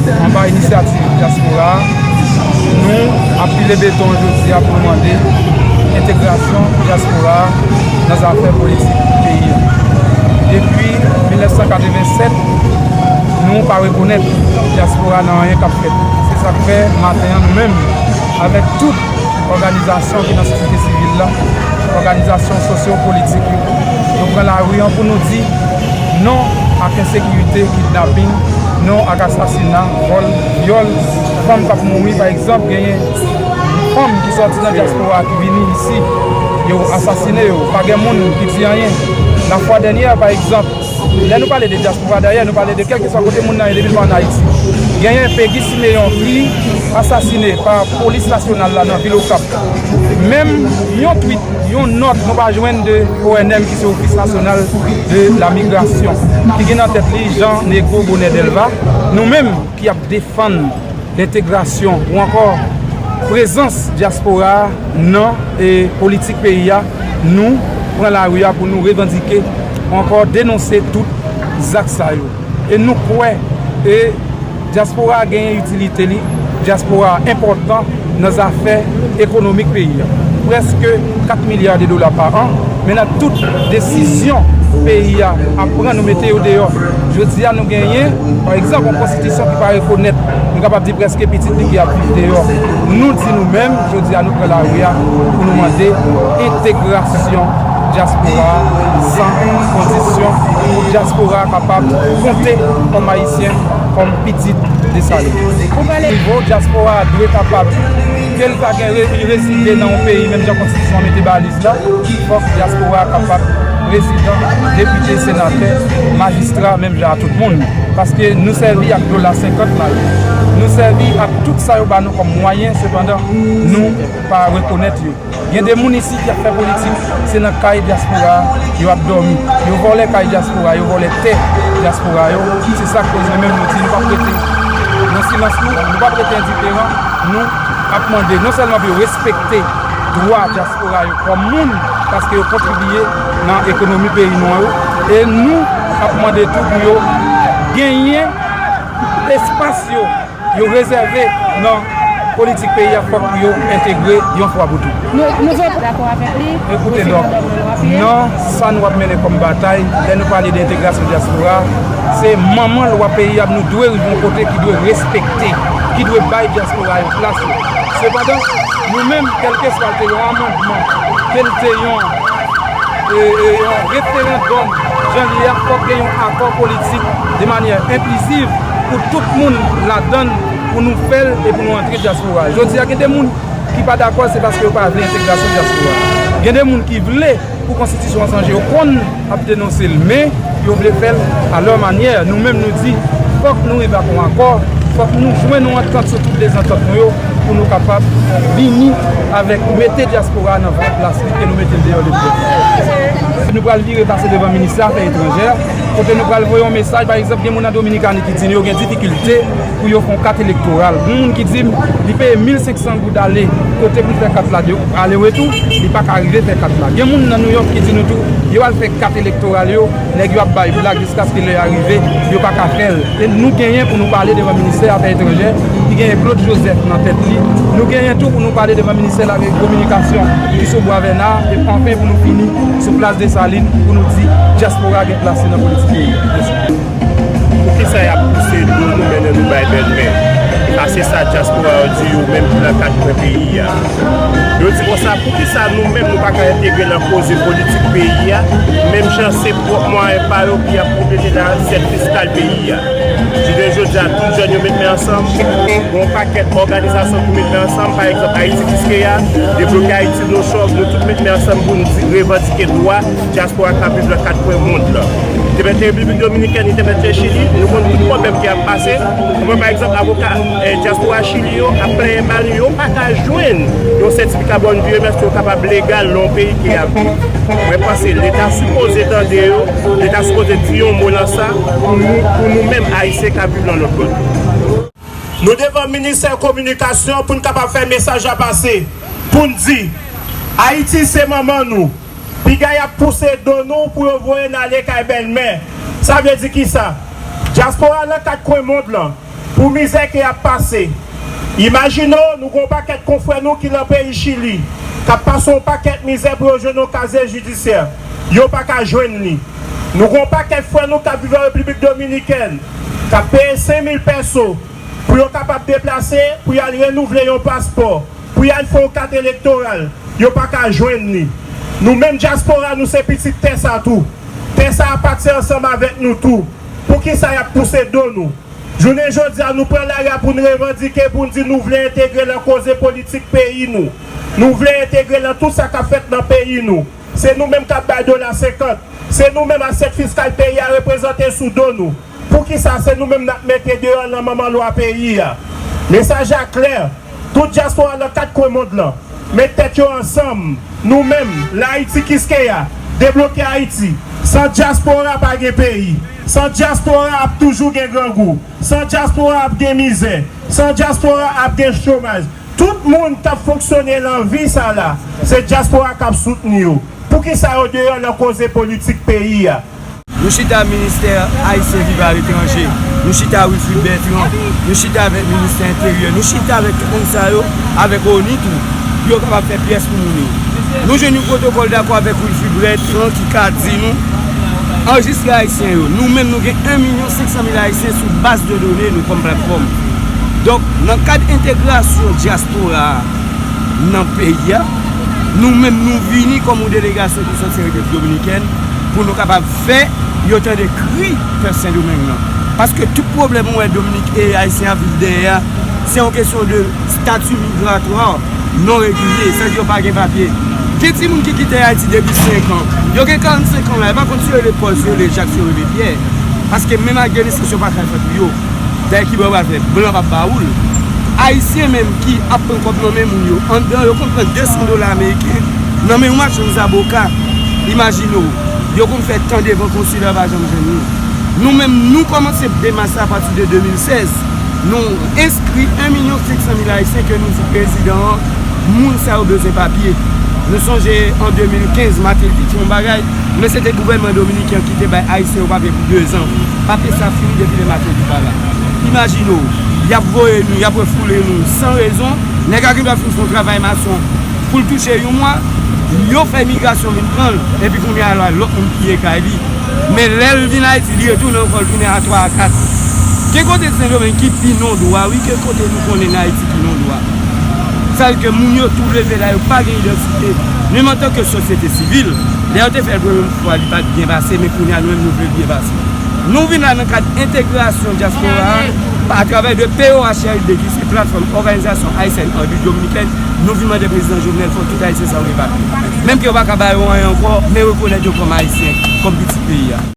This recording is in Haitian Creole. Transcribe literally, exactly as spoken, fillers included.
Anba inisyativ dyaspora a, nou ap pile beton jodi a pou nou mande entegrasyon dyaspora a nan zafè politik peyi a. Depi mil nèf san katreven sèt, nou pa rekonèt dyaspora nan anyen k ap fèt. Se sa k fè maten an nou menm, avèk tout òganizasyon ki nan sosyete sivil la, òganizasyon sosyo-politik yo, nou pran lari an pou nou di non ak ensekirite, kidnaping, non ak asasina, vòl, vyòl, fanm k ap mouri. Pa egzanp, genyen fanm ki sòti nan dyaspora ki vini isi, yo asasine yo, pa gen moun ki di anyen. Lafwa dènyè, pa egzanp, lè nou pale de dyaspora, dayè, nou pale de kèlkeswa kote moun nan ye depi l pa ann Ayiti. Genyen Peggy Siméon ki asasine pa polis nasyonal la nan vil Okap. Menm yon tweet, yon nòt nou pa jwenn de O N M ki se Office National de la Migration, ki gen nan tèt li Jean Negro Bonnet Delva, nou menm ki ap defann lentegrasyon ou ankò prezans dyaspora a nan e politik peyi a, nou pran lari a pou nou revandike ou ankò denonse tout zak sa yo. E nou kwè e dyaspora a genyen itilite li, dyaspora a enpòtan nan zafè ekonomik peyi a. Prèske kat milya de dola pa an, men nan tout desizyon peyi a ap pran, nou mete yo deyò. Jodi a, nou genyen, pa egzanp, yon konstitisyon ki pa rekonèt, nou kapab di, prèske pitit li ki ap viv deyò. Nou di nou menm, jodi a, nou pran lari a pou nou mande entegrasyon dyaspora a san kondisyon, pou dyaspora a kapab konte kòm Ayisyen, kòm pitit Desalin. Nivo dyaspora a dwe kapab, ke l ta gen re-, rezide nan yon peyi, menm jan konstitisyon an mete baliz la, fòk dyaspora a kapab prezidan, depite, senatè, majistra, menm jan a tout moun. Paske nou sèvi ak dola senkant la yo. Nou sèvi ak tout sa yo ba nou kòm mwayen, sepandan, nou pa rekonèt yo. Gen de moun isi ki ap fè politik, se nan kay dyaspora a yo ap dòmi. Yo vòlè kay dyaspora, yo vòlè tè dyaspora yo. Se sa k koz nou menm nou di nou p ap rete nan silans nou, nou p ap rete endiferan. Nou ap mande non sèlman pou yo respekte dwa dyaspora yo kòm moun, paske yo kontribiye nan ekonomi peyi nou an yo, e nou ap mande tou pou yo genyen espas yo, yo rezève nan politik peyi a, fòk pou yo entegre yon fwa pou tout. Nou, nou vle dakò avèk li. Ekoute, Dòk, nan sa nou ap mennen kòm batay, lè nou pale de entegrasyon dyaspora, se manman lwa peyi a, nou dwe rive yon kote ki dwe respekte, ki dwe bay dyaspora yo plas yo. Sepandan, nou menm, kèlkeswa l te yon amandman, ke l te yon e, e, yon referandòm, jan li ye a, fòk gen yon akò politik de manyè enkliziv pou tout moun ladann, pou nou fè l e pou nou antre dyaspora. Jodi a, gen de moun ki pa dakò, se paske yo pa vle entegrasyon dyaspora. Gen de moun ki vle pou konstitisyon an chanje, yo konn ap denonse l, men yo vle fè l a lè manyè. Nou menm, nou di, fòk nou rive ak yon akò, fòk nou jwenn yon antant sou tout dezantant nou yo, pou nou kapab vini avèk, mete dyaspora a nan vrè plas li, ke nou mete l deyò depi lè. Nou pral vire pase devan ministè afè etranjè, kote nou pral voye yon mesaj. Pa egzanp, gen moun nan Dominikani ki di nou yo gen difikilte pou yo fè yon kat elektoral. Gen moun ki di m li peye mil senk san goud ale kote pou l fè kat la, ale retou, li pa ka rive fè kat la. Gen moun nan Nouyòk ki di nou tou, yo al fè kat elektoral yo, nèg yo ap bay blag jiskaske lè a rive, yo pa ka fè l. E nou genyen pou nou pale devan ministè afè etranjè, ki genyen Claude Joseph nan tèt li. Nou genyen tou pou nou pale devan ministè kominikasyon ki sou Bwa Vèna, e anfen pou nou fini sou plas Desalin pou nou di dyaspora gen plas li nan politik peyi a. Mèsi. Poukisa y ap pouse do nou mennen nou bay bèlmè? Sa se sa dyaspora yo di, yo menm ki nan kat kwen peyi a. Yo di konsa, poukisa nou menm nou pa ka entegre nan koze politik peyi a, menm jan se pwòp mwayen pa yo ki ap konplete nan asyèt fiskal peyi a? Jounen jodi a, tout jèn yo met men ansanm, gen yon pakèt òganizasyon ki met men ansanm, pa egzanp, Ayiti Kiskeya, Debloke Ayiti, No Chòv, nou tout met men ansanm pou n di, revandike dwa dyaspora k ap viv nan kat kwen mond lan. Li te mèt Repiblik Dominikèn, li te mèt Chili, nou konn tout pwoblèm ki ap pase. Mwen, pa egzanp, avoka, eh, dyaspora Chili yo ap plenyen ba nou, yo pa ka jwenn yon sètifika bòn vi, menm si yo kapab legal nan yon peyi ke y ap viv. Mwen panse Leta sipoze tande yo, Leta sipoze di yon mo nan sa, pou nou, pou nou menm Ayisyen k ap viv nan lòt kote. Nou devan ministè kominikasyon pou n kapab fè mesaj la pase, pou n di, Ayiti se manman nou. Piga y ap pouse do nou pou yo voye n ale kay bèlmè. Sa vle di kisa? Dyaspora nan kat kwen mond lan, pou mizè ke y ap pase. Imajine w, nou gen yon pakèt konfrè nou ki nan peyi Chili, k ap pase yon pakèt mizè pou yo jwenn yon kaziye jidisyè. Yo pa ka jwenn li. Nou gen yon pakèt frè nou k ap viv an Repiblik Dominikèn, k ap peye senk mil pèso pou yo kapab deplase, pou y al renouvle yon paspò, pou y al fè yon kat elektoral. Yo pa ka jwenn li. Nou menm dyaspora, nou se pitit tè sa tou. Tè sa apatyen ansanm avèk nou tou. Poukisa y ap pouse do nou? Jounen jodi a, nou pran lari a pou n revandike, pou n di nou vle entegre nan koze politik peyi nou. Nou vle entegre nan tout sa k ap fèt nan peyi nou. Se nou menm k ap bay dola senkant. Se nou menm asyèt fiskal peyi a reprezante sou do nou. Poukisa se nou menm n ap mete deyò nan manman lwa peyi a? Mesaj la klè. Tout dyaspora nan kat kwen mond lan, met tèt yo ansanm. Nou menm, Layiti Kiskeya, debloke Ayiti. San dyaspora pa gen peyi. San dyaspora ap toujou gen grangou. San dyaspora ap gen mizè. San dyaspora ap gen chomaj. Tout moun k ap fonksyone nan vi sa la, se dyaspora k ap soutni yo. Poukisa yo deyò nan koze politik peyi a? Nou chita ministè ayisyen viv aletranje, nou chita Wilfrid Bertrand, nou chita avèk ministè enteryè, nou chita avèk tout moun sa yo, avèk ONI tou, pou yo kapab fè pyès pou moun yo. Nou jwenn yon pwotokòl dakò avèk Wilfrid Bertrand ki ka di nou, anrejistre ayisyen yo. Nou menm, nou gen en milyon senk san mil ayisyen sou baz de done nou kòm platfòm. Donk, nan kad entegrasyon dyaspora a nan peyi a, nou menm, nou vini kòm yon delegasyon ki soti Repiblik Dominikèn pou nou kapab fè yo tande kri pèp Sendomeng nan. Paske tout pwoblèm ou wè Dominik e Ayisyen ap viv dèyè a, se yon kesyon de stati migratwa non regilye, sa vle di yo pa gen papye. Gen timoun ki kite Ayiti depi senk an. Yo gen karannsenk an la, yo pa konn si yo rele Pòl, si yo rele Jak, si yo rele Pyè. Paske menm ak de nesans yo pa ka fè pou yo. Dayè ki bò yo pral fè, blan p ap ba ou l. Ayisyen menm ki ap pran kòb nan men moun yo, anndan yo konn pran de san dola ameriken nan men yon machann zaboka. Imajine w, yo konn fè tan devan konsila, yo pa janm jwenn li. Nou menm, nou kòmanse demach sa apati de de mil sèz. Nou enskri en milyon senk san mil Ayisyen ke nou di prezidan an, moun sa yo bezwen papye. Nou sonje an de mil kenz, Martelly te fè yon bagay, men se te gouvènman dominiken ki te bay Ayisyen yo papye pou dezan. Papye sa fini depi lè Martelly pa la. Imajine w, y ap voye nou, y ap refoule nou san rezon. Nèg la gen dwa fin fè yon travay mason pou l touche yon mwa, yo fè migrasyon vin pran l, epi kounye a la, lòt moun piye kay li. Men lè l vin Ayiti, li retounen ankò, l tounen a twa a kat. Gen kote Sendomeng ki pi non dwa, wi, gen kote nou konnen nan Ayiti ki non dwa. Sa vle di ke moun yo tou leve la, yo pa gen idantite. Menm antanke sosyete sivil, lè yo te fè l premye fwa, li pa t byen pase, men kounye a, nou menm, nou vle l byen pase. Nou vin la nan kad entegrasyon dyaspora a, pa atravè de P O H R D, ki se Platfòm Òganizasyon Ayisyèn an Repiblik Dominikèn, nou vin mande prezidan Jovenel fò tout Ayisyen sa yo gen papye. Menm ke yo pa ka ba yo anyen ankò, men rekonèt yo kòm Ayisyen, kòm pitit peyi a.